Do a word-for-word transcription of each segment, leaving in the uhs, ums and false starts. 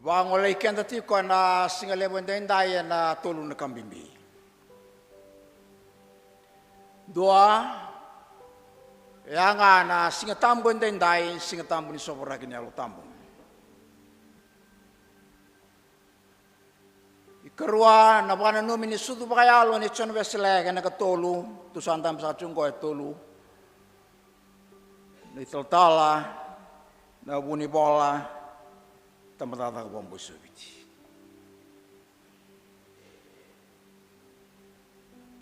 Vagolei keda tiko ena siga levu edaidai ena tolu na ka bibi. Dua, ya ga na Siga Tabu edaidai, Siga Tabu ni sovaraki ni Yalo Tabu. Ikarua, na vakananumi ni sucu vakayalo nei Jone Wesele, kena ikatolu, tou sa dabe saka tiko oqo e tolu. Na italatala, na vunivola, Tabacakacaka Vakabauti Viti.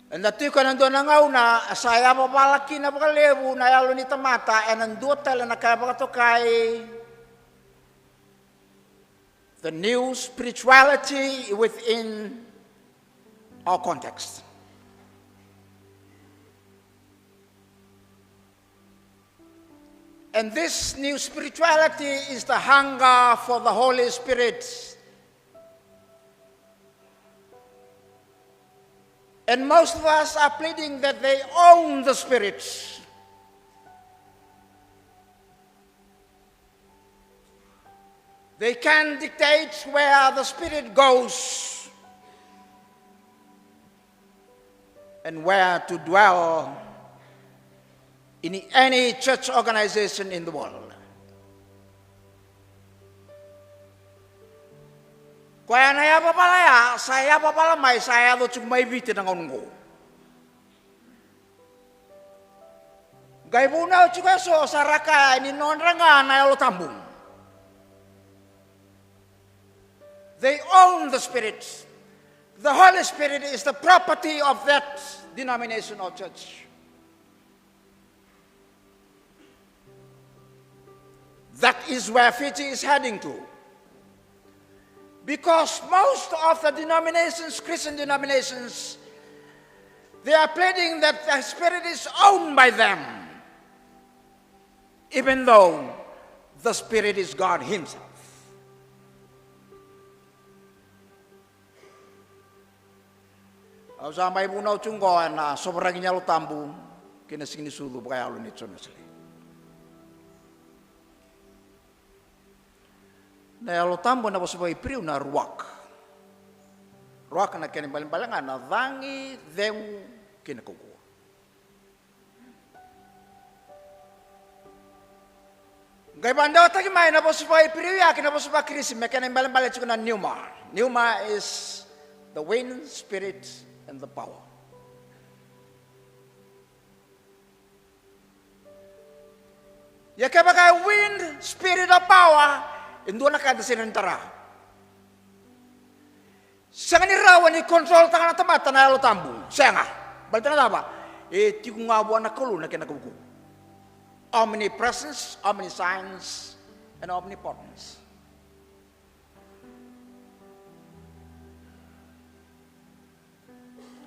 Eda tiko ena dua na gauna sa yavavala kina vakalevu na yalo ni tamata ena dua tale na ka e vakatokai the new spirituality within our context. And this new spirituality is the hunger for the Holy Spirit. And most of us are pleading that they own the Spirit. They can dictate where the Spirit goes and where to dwell in any church organization in the world. Koya na yavavala ya, sa yavavala mai, sa yaco tiko mai Viti na gauna oqo. Qai vunau tiko eso sa ra kaya ni nodra ga na Yalo Tabu. They own the Spirit. The Holy Spirit is the property of that denomination or church. That is where Fiji is heading to. Because most of the denominations, Christian denominations, they are pleading that the Spirit is owned by them, even though the Spirit is God Himself. Au sa mai vunau tu oqo ena sovaraki ni Yalo Tabu kei na Siga ni Sucu Vakayalo nei Jone Wesele. Na Yalo Tabu ena vosa vakaIperiu na ruach. Ruach na kena ibalebale ga na cagi, cegu kei na kaukauwa. Qai vakadewataki mai na vosa vakaIperiu ya ki na vosa vakaKirisi me kena ibalebale tiko na pneuma. Pneuma is the wind, spirit, and the power. Ia kevaka e wind, spirit or power, e dua na ka eda sega ni tara. Sega ni rawa ni controltaka na tamata na Yalo Tabu. Sega. Baleta na cava? E tiko ga vua na Kalou na kena kaukauwa. Omnipresence, omniscience, and omnipotence.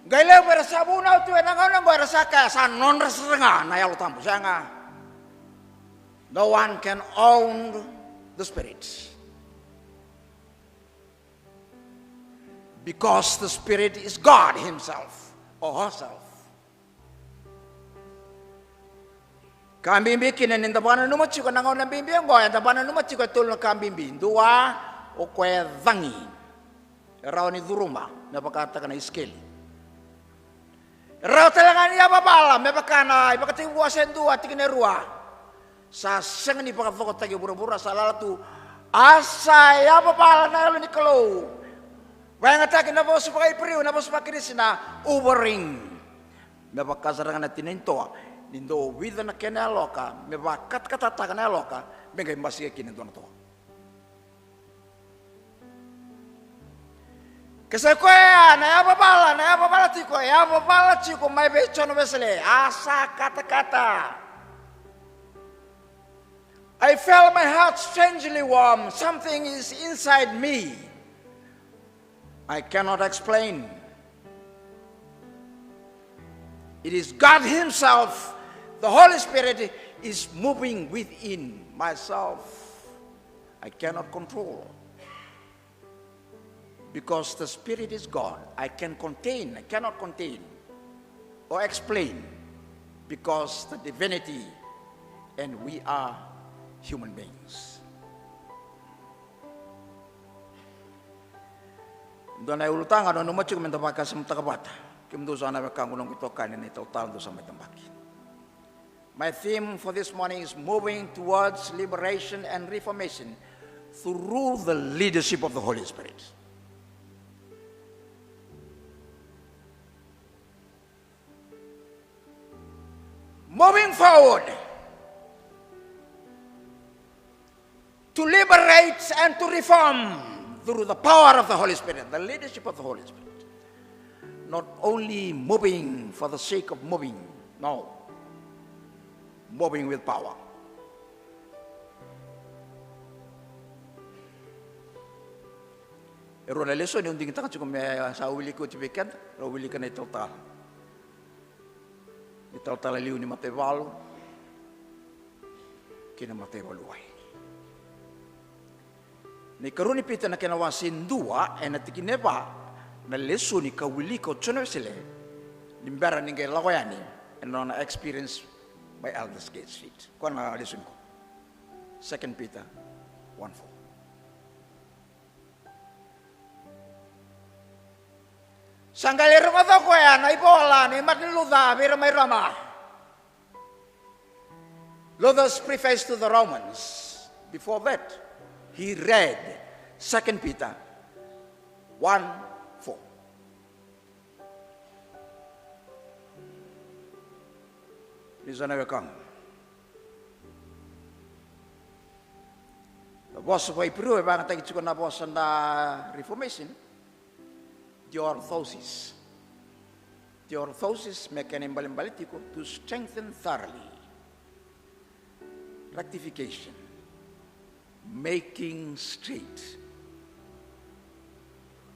Qai levu era sa vunau tu ena gauna oqo era sa kaya sa nodra sara ga na Yalo Tabu. Sega. No one can own the Spirit. Because the Spirit is God Himself or herself. Ka bibi kina ni da vakananuma tiko na gauna bibi oqo, eda vakananuma tiko e tolu na ka bibi. Dua, o koya e cagi. E rawa ni curuma me vakataka na isikeli. E rawa tale ga ni yavavala me vaka na iVakatekivu wase dua tikina e rua. Sa sega ni vakacokotaki e vuravura, sa lala tu. A sa yavavala na Yalo ni Kalou. Vakayagataki na vosa vakaIperiu, na vosa vakaKirisi na hovering. Me vaka sara ga na tina ni toa ni dau vica na kena yaloka, me vakatakatataka na yaloka, me qai basika kina e dua na toa. Ke sa i koya na yavavala, na yavavala tiko, yavavala tiko mai vei Jone Wesele, a sa katakata. I felt my heart strangely warm. Something is inside me. I cannot explain. It is God Himself. The Holy Spirit is moving within myself. I cannot control. Because the Spirit is God, I can contain, I cannot contain or explain, because the divinity and we are human beings. Dua na ulutaga au nanuma tiko me da vakasamataka vata. Kemudou sa na wekaqu, noqu itokani na italatala dou sa mai tabaki. My theme for this morning is moving towards liberation and reformation through the leadership of the Holy Spirit. Moving forward to liberate and to reform through the power of the Holy Spirit, the leadership of the Holy Spirit. Not only moving for the sake of moving, no. Moving with power. E rua na lesoni au digitaka tiko me sa wiliki oti vei keda, rau wilika na italatala. Ni talatala liu ni mataivalu kei na mataivalu wai. Ni karua ni Pita na kena wase dua ena tikina e va, na lesoni ka wilika o Jone Wesele ni bera ni qai lako yani ena nona experience by Elders Gate Street. Koya na lesoni ko Second Peter one four. Sa qai lai rogoca o koya na ivola nei Martin Luther vei ira mai Roma. Luther's preface to the Romans. Before that, he read Second Peter one four. Ni sa na wekaqu. Na vosa vakaIperiu e vakayagataki tiko na vosa na reformation, diorthosis. Diorthosis me kena ibalebale tiko to strengthen thoroughly, rectification, making straight.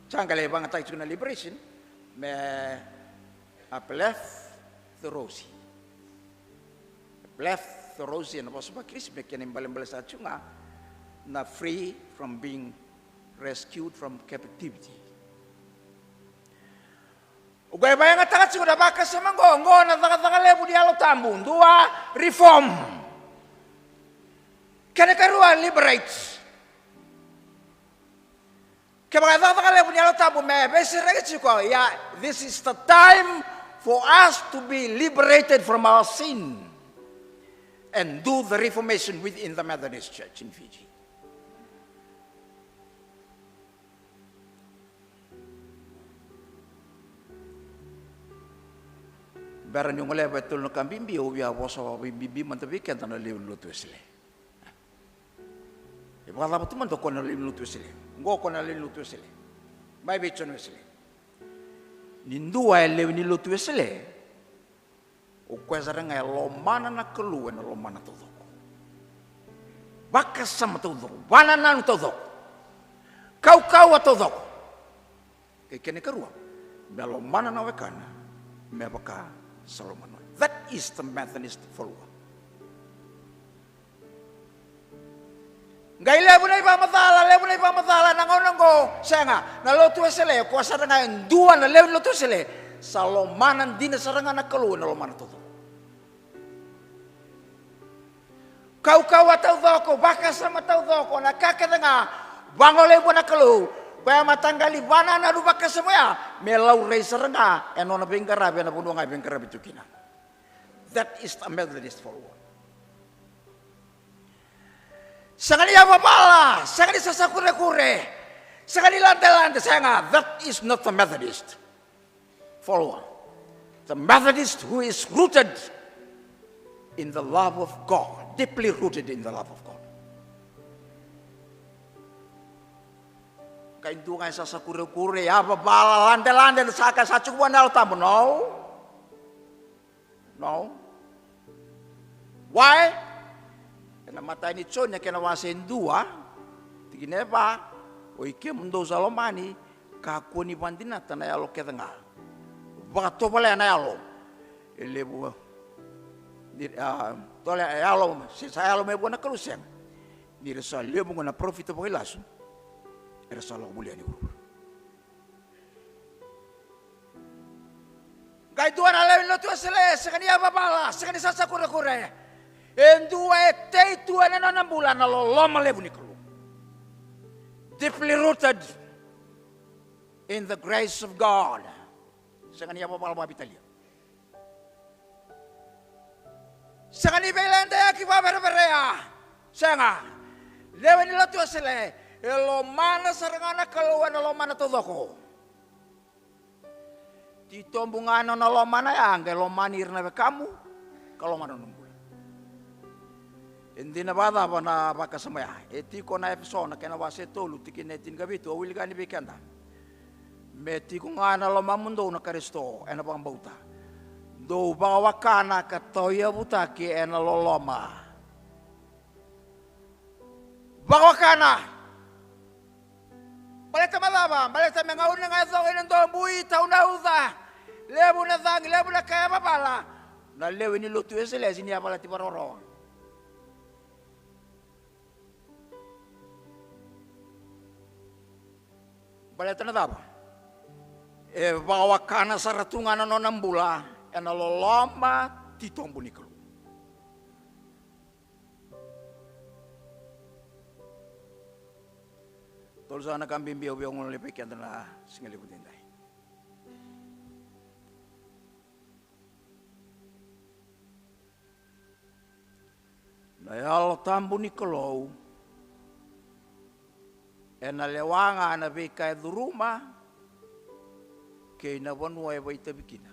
Sa qai lai vakayagataki tiko na liberation me apletherosi. Apletherosi ena vosa vaKirisi me kena ibalebale sa tiko ga na free from being rescued from captivity. O koya e vakayagataka tiko na vakasama oqo, oqo na cakacaka levu ni Yalo Tabu, dua, reform. Kena ikarua, liberate. Kevaka e cakacaka levu ni Yalo Tabu me veisereki tiko, ia, this is the time for us to be liberated from our sin and do the reformation within the Methodist Church in Fiji. Bera niu goleva e tolu na ka bibi, au via vosa vakabibi mada vei keda na lewe ni Lotu Wesele. E vakacava tu mada o koya na lewe ni Lotu Wesele? Oqo o koya na lewe ni Lotu Wesele. Mai vei Jone Wesele. Ni dua e lewe ni Lotu Wesele, o koya sara ga e lomana na Kalou ena lomana taucoko. Vakasama taucoko, vakanananu taucoko, kaukauwa taucoko. Kei kena ikarua, me lomana na wekana me vaka sa lomana. That is the Methodist follower. Qai levu na ivakamacala, levu na ivakamacala na gauna oqo, sega, na Lotu Wesele, o koya sara ga e dua na lewe ni Lotu Wesele sa lomana dina sara ga na Kalou ena lomana taucoko. Kaukauwa taucoko, vakasama taucoko, na ka kece ga vagolei vua na Kalou. Koya mataqali vakanananu vakasama oya me laurai sara ga ena nona veiqaravi ena vanua ga e veiqaravi tu kina. That is the Methodist follower. Sega ni yavavala, sega ni sasakurekure, sega ni ladelade, sega. That is not the Methodist follower. The Methodist who is rooted in the love of God, deeply rooted in the love of God. Qai dua ga e sasakurekure, yavavala, ladelade, sa ka sa tiko vua na Yalo Tabu, no. No. Why? Ena imatai ni Joni, na kena wase dua, tikina e va, oi kemudou sa lomani, kakua ni vakadinata na yalo kece ga. Vakatovolea na yalo. E levu, ni, a, tolea na yalo, se sa yalo mai vua na Kalou, sega. Ni ra sa levu ga na parofita vakailasu era sa lako voli yani i vuravura. Qai dua na lewe ni Lotu Wesele, sega ni yavavala, sega ni sasakurekure. E dua e tei tu ena nona bula na loloma levu ni Kalou. Deeply rooted. In the grace of God. Sega ni yavavala vakaveitalia. Sega ni veiledayaki vakaverevereya. Sega. Lewe ni lotu Wesele, e lomana sara ga na Kalou ena lomana taucoko. Titobu ga na nona lomana ya, qai lomani ira na wekamu, ka lomana na nona bula. E dina vakacava na vakasama ya? E tiko na Efeso na kena wase tolu, tikina e tinikavitu, au wilika yani vei keda. Me tiko ga na lomamudou na Karisito ena vakabauta. Dou vakawakana ka tauyavutaki ena loloma. Vakawakana. Baleta me cava? Baleta me gauna ga e coqa ina dobui, tau na uca, levu na cagi, levu na ka e vavala, na lewe ni lotu Wesele e sega ni yavalati vakarawarawa. Baleta na cava? E vakawakana sara tu ga na nona bula ena loloma titobu ni Kalou. Tolu sara na ka bibi au via gole vei keda na siga levu edaidai. Na Yalo Tabu ni Kalou ena lewa ga na veika e curuma kei na vanua e vakaitavi kina.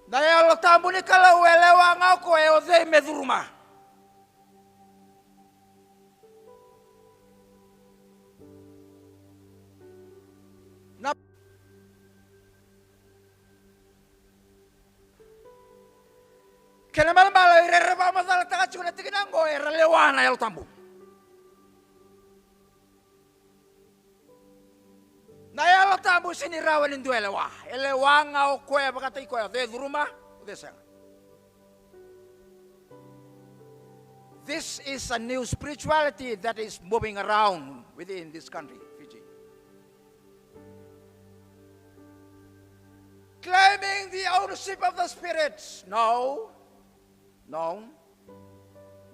Na Yalo Tabu ni Kalou e lewa ga o koya o cei me curuma. Na kena malamala, o ira era vakamacalataka tiko na tikina oqo era lewa na Yalo Tabu. Na Yalo Tabu sega ni rawa ni dua e lewa. E lewa ga o koya vakataki koya, o cei e curuma, o cei e sega. This is a new spirituality that is moving around within this country, Fiji. Claiming the ownership of the Spirit. No. No.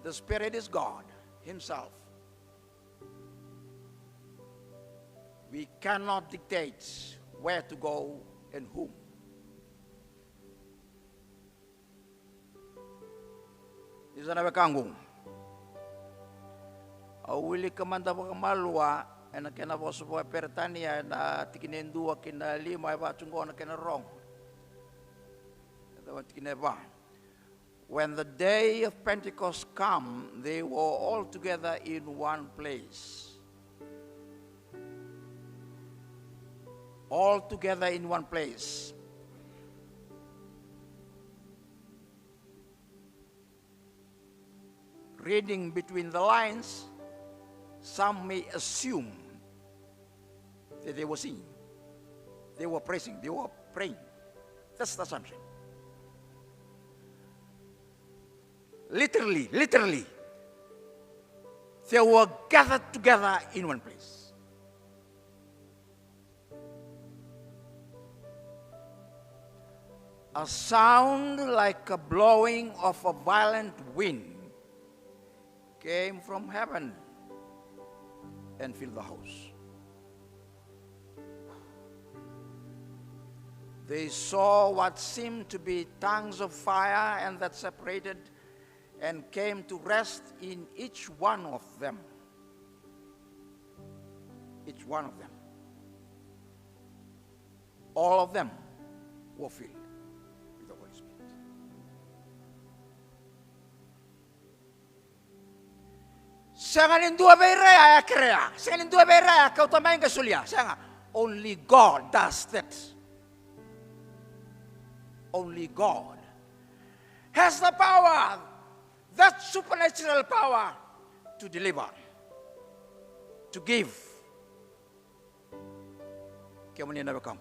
The Spirit is God Himself. We cannot dictate where to go and whom. Isa na wekaqu, au wilika mada vakamalua ena kena vosa vakaperetania ena tikina e dua kei na lima, e vaka tu qo na kena rogo. E dua tikina e va. When the day of Pentecost come, they were all together in one place. All together in one place. Reading between the lines, some may assume that they were singing, they were praising, they were praying. That's the assumption. Literally, literally, they were gathered together in one place. A sound like a blowing of a violent wind came from heaven and filled the house. They saw what seemed to be tongues of fire and that separated and came to rest in each one of them. Each one of them. All of them were filled with the Holy Spirit. Sega ni dua vei ira ya e kerea. Sega ni dua vei ira ya e kauta mai qai solia. Sega. Only God does that. Only God has the power, that supernatural power to deliver, to give. Kemuni na wekamu,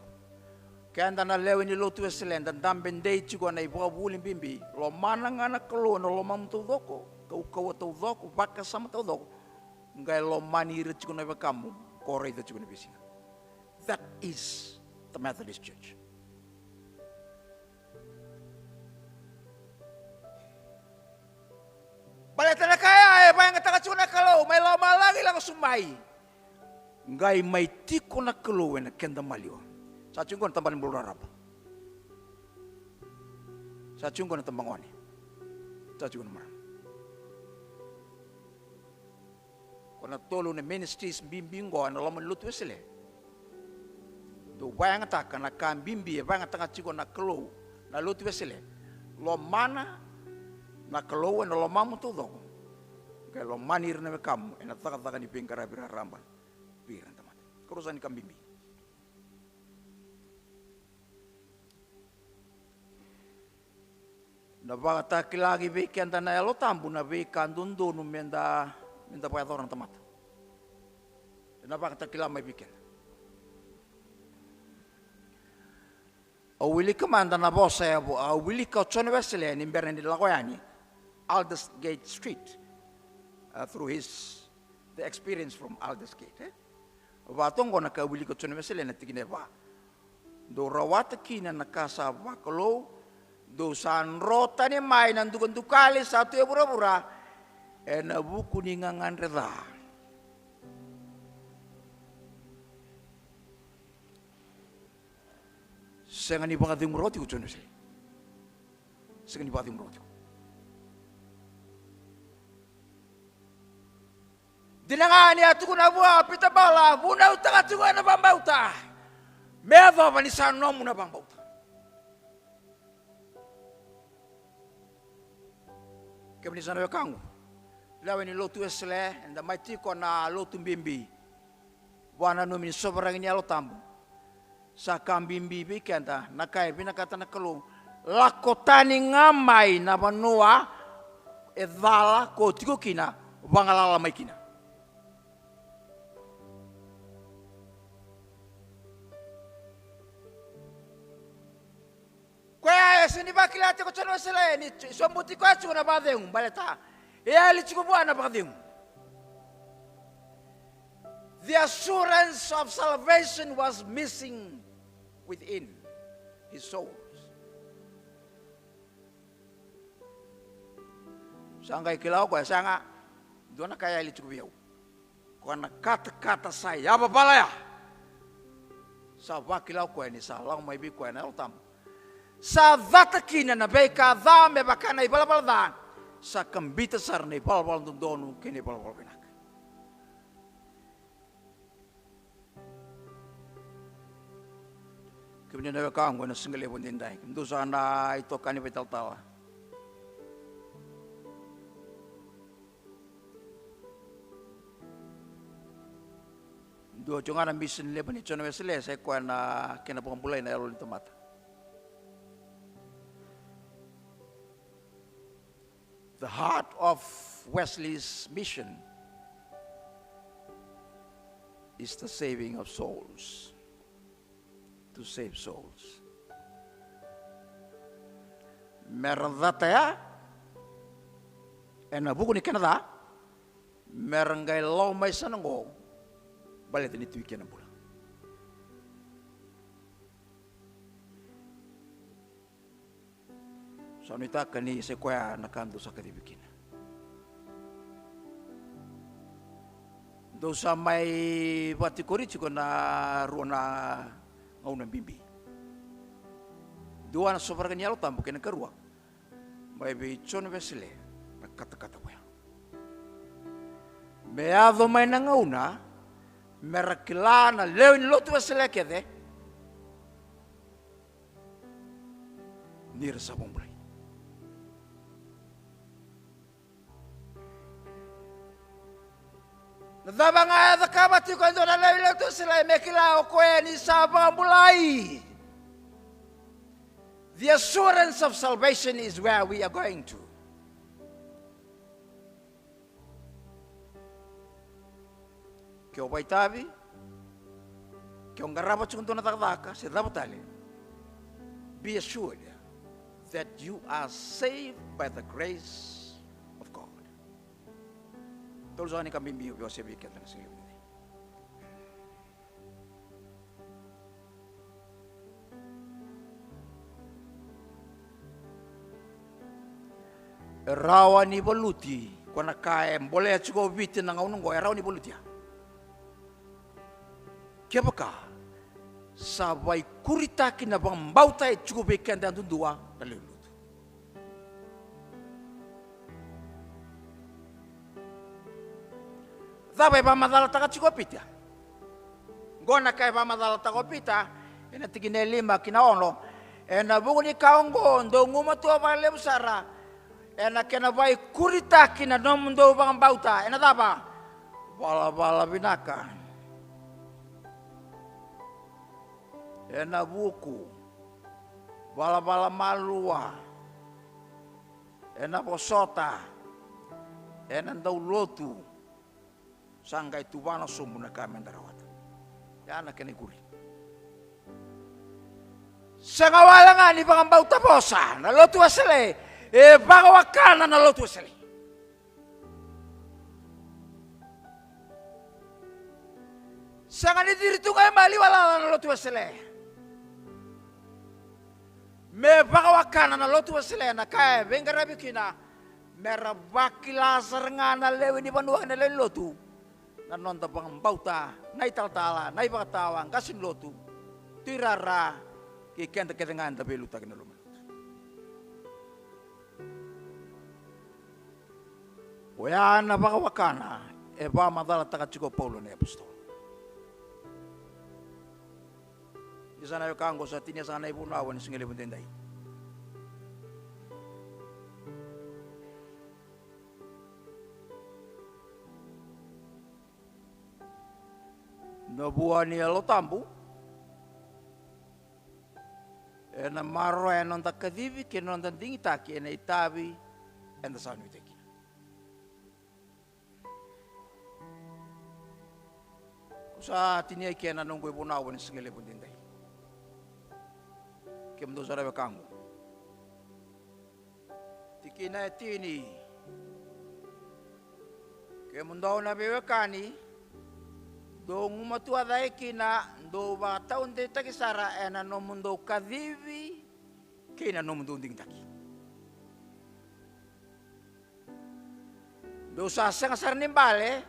keda na lewe ni lotu Wesele, da dabe dei tiko ena ivakavuvuli bibi. Lomana ga na Kalou ena lomamu taucoko, kaukauwa taucoko, vakasama taucoko, qai lomani ira tiko na wekamu ko raica tiko na veisiga. That is the Methodist Church. Baleta na ka ya Mai lomalagi lako su mai. Qai mai tiko na Kalou ena keda maliwa. Sa tiko qo na tabana ni bula raraba. Sa tiko qo na tabagone. Sa tiko na marama. Ko na tolu na ministries bibi qo ena loma ni lotu Wesele. Dou vakayagataka na ka bibi e vakayagataka tiko na Kalou na lotu Wesele. Lomana na Kalou ena lomamu taucoko. Qai lomani ira na wekamu ena cakacaka ni veiqaravi raraba vei ira na tamata. Karua ni ka bibi. Na vakatakilaki vei keda na Yalo Tabu na veika dodonu meda, meda vakayacora na tamata. Na vakatakila mai vei keda. Au wilika mada na vosa e vo, au wilika o John Wesley ni bera ni lako yani Aldersgate Street, uh, through his, the experience from Aldersgate, eh? Vatoqo na ka wilika o John Wesley na tikina e va. Dou rawata kina na ka sa vakalou, dou sa dro tani mai na dukadukali sa tu e vuravura ena vuku ni gagadre ca. Sega ni vakacegu rawa tiko John Wesley. Sega ni vakacegu rawa tiko. Dina ga ni a tukuna vua o Pita Bala, vunautaka tiko ena vakabauta. Me yacova ni sa nomu na vakabauta. Kemuni sa na wekaqu, lewe ni lotu Wesele, eda mai tiko na lotu bibi. Vua na nomu ni sovaraki ni Yalo Tabu. Sa ka bibi vei keda na ka e vinakata na Kalou. Lako tani ga mai na vanua e cala ko tiko kina, vagalala mai kina. Koya e sega ni vakila tiko John Wesley ni sobuti koya tiko na vakacegu baleta e yali tiko vua na vakacegu. The assurance of salvation was missing within his soul. Sa qai kila o koya, sega, dua na ka e yali tiko vei au. Koya na katakata sa yavavala ya. Sa vakila o koya ni sa lako mai vei koya na Yalo Tabu. Sa cata kina na veika ca me vaka na ivalavala ca. Sa kabita sara na ivalavala dodonu kei na ivalavala vinaka. Kemuni na wekaqu ena siga levu edaidai, kemudou sa na itokani vakaitalatala. Dua tiko ga na mission levu nei John Wesley, sa i koya na kena vakabulai na yalo ni tamata. The heart of Wesley's mission is the saving of souls. To save souls. Mera cata ya ena vuku ni kena ca, mera qai lako mai sa na qo baleta ni tu i kena bula. Sa nuitaka ni sa i koya na ka dou sa kacivi kina. Dou sa mai vakatikori tiko na rua na gauna bibi. Dua na sovaraka ni Yalo Tabu kei na karua mai vei John Wesley na katakata koya. Me yaco mai na gauna mera kila na lewe ni lotu Wesley kece ni ra sa vakabulai. Na cava ga e cakava tiko e dua na lewe ni lotu Wesele me kila o koya ni sa vakabulai. The assurance of salvation is where we are going to. Ke o vakaitavi, ke o qarava tiko dua na cakacaka se cava tale, be assured that you are saved by the grace of God. Tolu saka ni ka bibi au via wasea vei keda na siga levu ni. E rawa ni valuti Ko na ka e bolea tiko o Viti na gauna oqo e rawa ni valutia. Kevaka sa vaikuritaki na vakabauta e tiko vei keda yadudua na lewe ni lotu. Cava e vakamacalataka tiko o Pita? Oqo na ka e vakamacalataka o Pita ena tikina e lima ki na ono. Ena vuku ni ka oqo dou gumatua vakalevu sara ena kena vaikuritaki na nomudou vakabauta ena cava? Valavala vinaka, ena vuku, valavala malua, ena vosota, ena dau lotu. Sa qai tuvana sobu na ka meda rawata. Ya na kena ikuri. Sega wale ga ni vakabauta vosa na Lotu Wesele, e vakawakana na Lotu Wesele. Sega ni ciri tu ga e maliwa lala na Lotu Wesele. Me vakawakana na Lotu Wesele na ka e veiqaravi kina, me ra vakila sara ga na lewe ni vanua kei na lewe ni lotu na noda vakabauta, na italatala, na ivakatawa, qase ni lotu, tuirara, kei keda kece ga eda veiliutaki na loma ni lotu. Oya na vakawakana e vakamacalataka tiko o Paula na iapositolo. Ni sa na wekaqu, sa tinia sara na ivunau ena siga levu daidai. Na vua ni Yalo Tabu ena maroroya na noda kacivi kei na noda digitaki ena itavi eda sa nuitaki kina. Au sa tinia eke na noqu ivunau ena siga levu daidai. Kemudou sara wekaqu. Tikina e tini. Kemudou na veiwekani, dou gumatua cake kina, dou vakataudeitaki sara ena nomudou kacivi kei na nomudou digitaki. Dou sa sega sara ni bale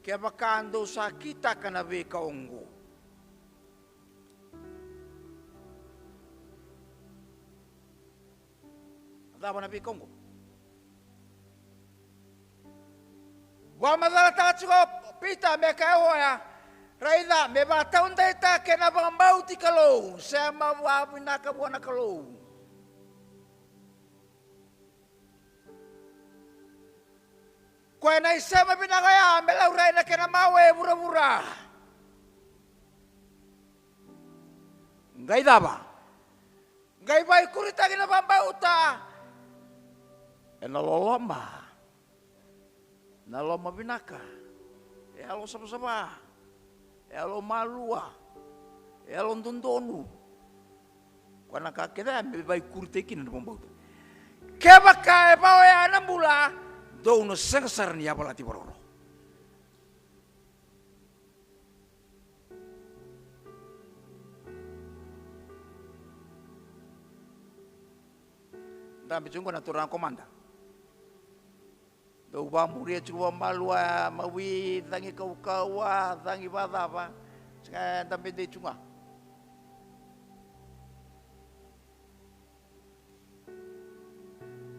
kevaka dou sa kitaka na veika oqo. Cava na veika oqo? Vakamacalataka tiko o Pita me kaya oya, raica, me vakataudeitaki ena vakabauti Kalou, sema vakavinaka vua na Kalou. Koya na isema vinaka oya me laurai na kena mawe e vuravura. Qai cava? Qai vaikuritaki na vakabauta ena loloma, na loma vinaka, e yalo savasava, e yalo malua, e yalo dodonu. Koya na ka kece ya me vaikuritaki kina na vakabauta. Kevaka e va oya na bula, dou na sega sara ni yavalati varokoroko. Dabe tiko qo na turaga komada. Dou vakamuria tiko vakamalua, mawi, cagi kaukauwa, cagi vakacava. Sega, eda dabe dei tiko ga.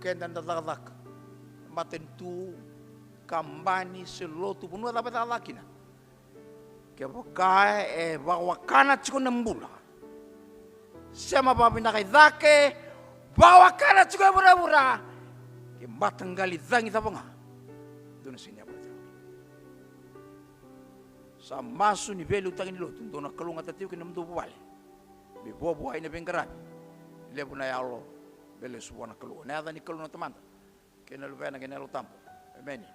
Keda eda cakacaka, matanitu, kabani se lotu, vanua cava e cakacaka kina. Kevaka e vakawakana tiko na bula, sema vakavinaka i cake, vakawakana tiko e vuravura, ke mataqali cagi cava ga, dou na sega ni yavalati rawa. Sa masu ni veiliutaki ni lotu, dou na kalougata tiko kei na nomudou vuvale. Me vuavuai na veiqaravi, levu na yalo, me lesu vua na Kalou. Ena yaca ni Kalou na Tamada, kei na Luvena, kei na Yalo Tabu. Emeni.